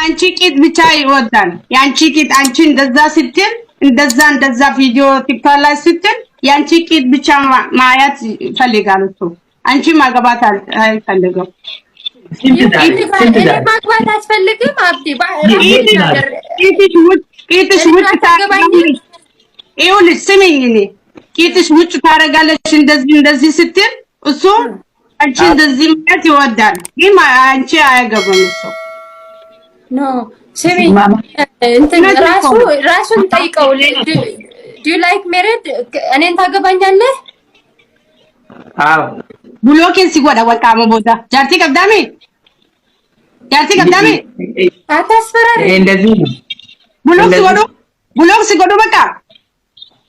የአንቺ ቂጥ ብቻ ይወዳል። የአንቺ ቂጥ አንቺ እንደዛ ስትል እንደዛ እንደዛ ቪዲዮ ቲክቶክ ላይ ስትል የአንቺ ቂጥ ብቻ ማየት ይፈልጋል እሱ። አንቺ ማግባት አይፈልግም። ስንት ዛሬ ስንት እኔ ዛሬ ማግባት አስፈልግም አብዲ። ስንት ዛሬ? ቂጥሽ ውጭ ቂጥሽ እኔ ውጭ አታገባኝም? ታደርጋለሽ። ይኸውልሽ ስሚኝ፣ እኔ ቂጥሽ ውጭ ታደርጋለሽ እንደዚህ እንደዚህ ስትል እሱ አንቺ እንደዚህ ማለት ይወዳል፣ ግን አንቺ አያገባም እሱ። No፣ ስሚ፣ እንትን ራሱ ራሱን ጠይቀው። Do you like married? እኔን ታገባኛለህ? አዎ። Block si godha waqaama booda. Jaartii qabdaami? Jaartii qabdaami? አታስፈራሪ። እንደዚህ ነው። Block si godhu? Block si godhu በቃ።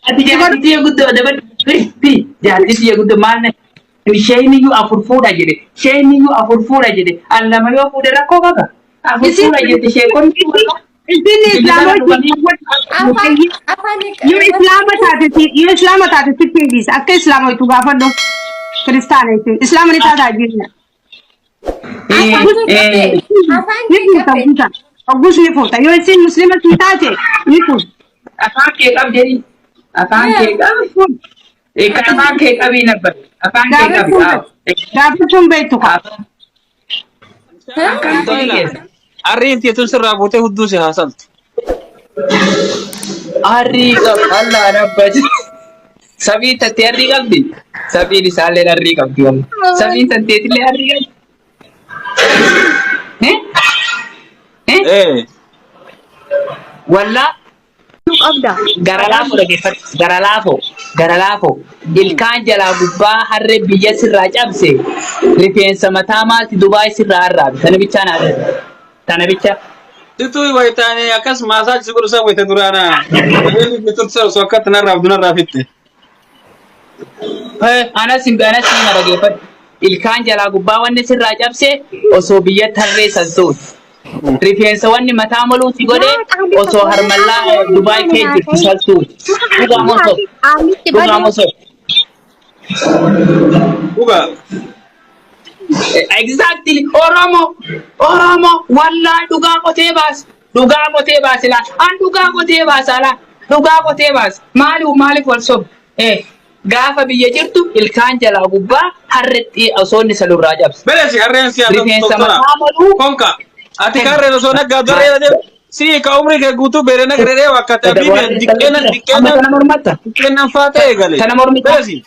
Ati jaartii tiyya guddoo dabal jaartii tiyya guddoo maal na isheen iyyuu afur fuudha jedhe, isheen iyyuu afur fuudha jedhe. An lama yoo fuudhe rakkoo qaba? Afur fuudha jette sheekonni. Isin islaamooti. Afaan afaan Yoo islaama taate, yoo islaama taate sitti hin dhiisa. Akka islaamoitu gaafadhu. Kiristaana isin. Islaama ni taataa jirna. Afaan kee qabe, afaan Ni kee fuuta qabe. Fuuta. Oggus ni fuuta. Yoo isin muslima si taate ni fuuta. Afaan kee qab jedhi, afaan kee qab, afaan kee qabii ነበር, afaan kee qabi. Gaafachuun beektu kaa. Akkam? Arriin tietun sirraa buutee hudduu si haasaltu. Arrii qab Allah rabbati. Sabiin tattee arrii qabdi. Sabiin isaallee arrii qabdi. Sabiin tatteetillee arrii qabdi. Eh? Eh? Ee. Wallaa Qabda. Gara laafoo dhaggeeffadhu. Gara laafoo. Gara laafoo. Ilkaan jalaa gubbaa harree biyya sirraa cabse. Rifeensa mataa maalti Dubaay sirraa arraabe. Tana bichaa naa dha. Tana bicha. Situu wayitaane akkas massage si godhu san wayita duraana. Qabeelli turte osoo akkatti narraaf dunarraa fitte. Anas hin anas hima, dhaggeeffadhu. Ilkaan jalaa gubbaa wanni sirraa cabse osoo biyya tarree saltuuti. Rifeensa wanni mataa moluu si godhe osoo harmallaa Dubaay kee jirtu saltuuti. Dhugaa moo soba? Dhugaa moo soba? Dhugaa. Exactly. Oromo. Oromo. Wallaahi dhugaa qotee baase. Dhugaa qotee baase laa. An dhugaa qotee baasa laa. Dhugaa qotee baase. Maaliif maaliif wal sobu? Gaafa biyya jirtu ilkaan jalaa gubbaa harretti osoo inni salurraa cabse. Belesi harreen si haa Rifeensa toltola. mataa moluu. Konka. Ati karreen osoo naggaa darree deemu. Si ka umrii kee guutuu beere nagree wakkati abibi diqqeenan Amma diqqeenan tana mormatta. diqqeenan faa ta'e gale. Tana mormita. Belesi.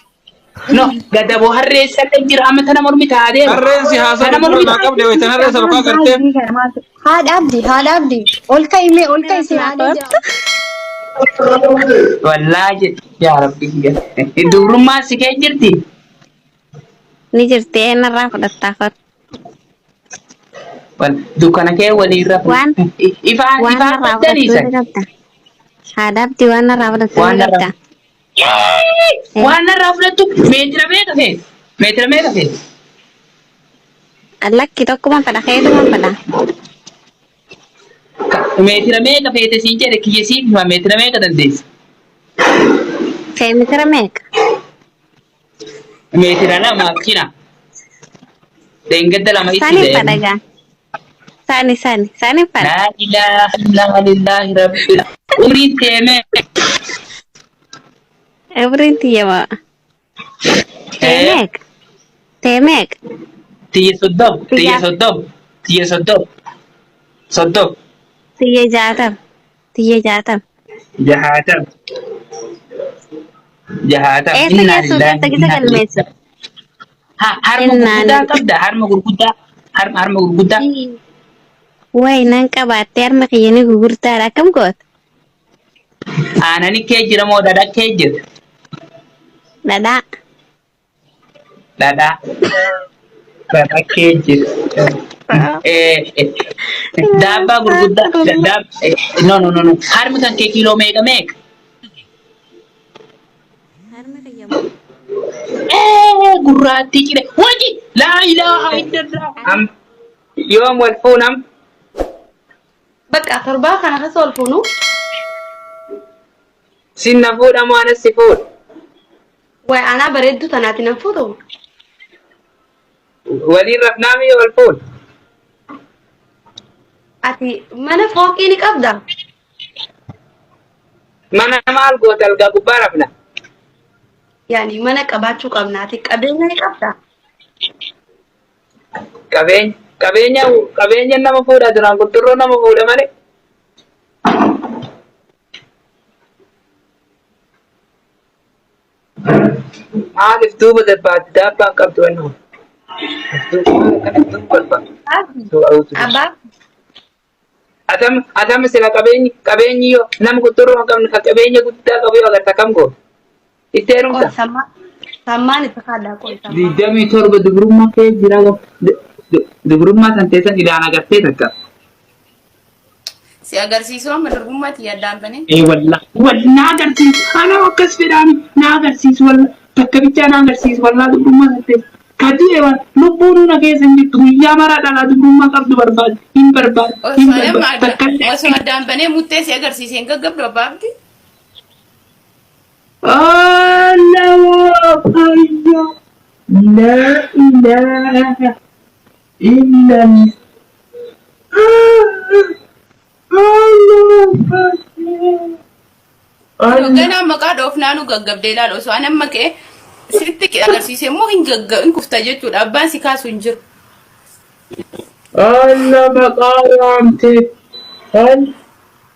No, gadaboo harree sallee jira, amma tana mormita adeema. Harreen si haasaa Tana dura mormita. naa qabde wayita harree salphaa gartee. Haadha Abdi, haadha Abdi, ol ka'i mee, ol ka'i, si haadha jira. Wallaahi jedhe yaa rabbi kiyya. Dubrummaan si kee jirti. Ni jirti, eenyarraa fudhattaa kottu. Wal dukkana kee waliin rafu. Waan Ifaan waan ifaan narraa qabdanii fudhattuu san. ni qabda. Haadha Abdii, waan narraa fudhattuu Waan ni narraa qabda. Eh, waan narraa fudhattu meetira meeqa feete? Meetira meeqa feete? Lakki, tokkuma fedha, keetuma fedha. Meetira meeqa feete siin jedhe, kiyya siif hima, meetira meeqa dandeessa? Kee meetira meeqa? Meetira 2 cina. Deengadda lama itti Sani da'e. fedha gaa. Sani sani sani fedha. Laa ilaaha illaa lillaahi rabbil. Umriin teemee. Umriin tiyya moo? Tee meeqa? Tee meeqa? Tiyya 30, tiyya Tiyya 30, tiyya 30, 30. Tiyya 60. Tiyya 60. 60. 60. Eessa Innaa geessuuf lillaahi jettee gisa innaa galmeessu? Ha, harma Innaa gurguddaa qabda, harma gurguddaa, harma harma gurguddaa. Wayi nan qabaattee, harma kiyya ni gurgurtaadha, akkam goota? Aanani kee jira moo dhadhaa kee jira? Dhadhaa. Dhadhaa. Dhadhaa kee jira. Daabbaa gurguddaa. No, no, no, no. Harmi kan kee kiiloo meeqa meeqa? Harmi kiyya moo? Gurraattii cire. Waji! Laa ilaaha illallah. Am yoom wal fuunam? Bakka torbaa kana keessa ol fuunu. Sinna fuudha moo anas si fuudha? Wayi anaa bareedduu tanaati nan fuutu. Waliin rafnaami wal fuudha? Ati mana fooqii ni qabdaa? Mana maal goota algaa gubbaa rafna. Yaani mana qabaachuu qabna. Ati qabeenya ni qabdaa? Qabeenya qabeenya qabeenya nama fuudha duraan qunxurroo nama fuudha malee. Maaliif duuba barbaaddi daabbaan qabdu wanni kun. Duuba akkana duuba barbaaddi. Abbaa Atam atam sila qabeenyi qabeenyi yoo nama qunxurroo hin qabne ka qabeenya guddaa qabu yoo agarte akkam goota. Itti qoy heerumta. sammaa sammaan itti kaadhaa qoy sammaa. 27 dubrummaa kee jira dubrummaa san teessan ilaan agartee takka. Si agarsiisuu amma durbummaa tiyya addaan banee. Ee wallah wal na agarsiisu ana akkas fedhaami na agarsiisu wallah takka bichaa na agarsiisu wallah dubrummaa san teessan ka du'e wal lubbuun na keessa hin jirtu guyyaa maraa dhalaa dubrummaa qabdu barbaadu hin barbaadu hin Osoo nama barbaadu adda takka illee osoo addaan banee muttee si agarsiise hin gaggabdu abbaa abdi. Allah Waaqayyo la ilaha illallah Allah Ganaa maqaa dhoofnaanuu gaggabdee ilaal osoo an amma ka'e sitti agarsiise immoo hin gagga hin kufta jechuudha abbaan si kaasu hin jiru. Allah maqaa waamte Allah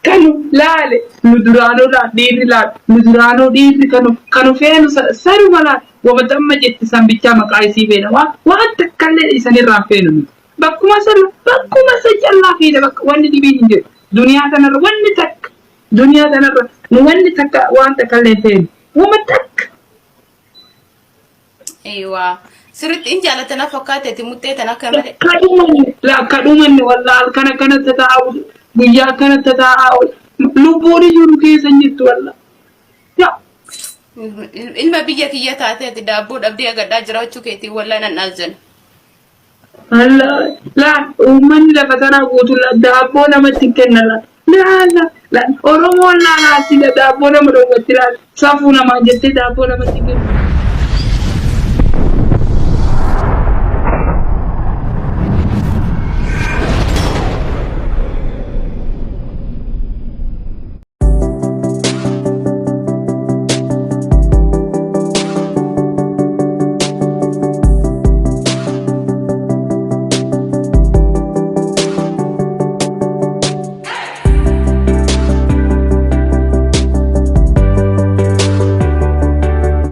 Kanu laale nu duraanuu laal dhiirri laal nu duraanuu dhiirri kanu kanu feenu sanuma laal wama tamma jetti san bichaa maqaa isii feena waan waan takkallee isanirraa hin feenu nuti bakkuma san bakkuma san callaa feena bakka wanni dhibiin hin jiru duniyaa tanarra wanni takka duniyaa tanarra nu wanni takka waan takkallee hin feenu wama takka. Eewaa. Sirriitti in jaalata na fakkaate ati muxxee tan akka malee. Akka dhumanne la akka dhumanne wallaa halkan akkana tataa'aa oolu guyyaa akkana tataa'aa oolu lubbuun iyyuu nu keessa hin jirtu wallaa. Yaa Ilma biyya kiyya taate ati daabboo dhabdee agadhaa jiraachuu keetiin wallaa nan azzana. Allah laa uummanni lafa tanaa guutuu la daabboo namatti hin kenna la laa la la Oromoon laa laasila daabboo nama dhowwatti laa safuu namaa jettee daabboo namatti hin kenna.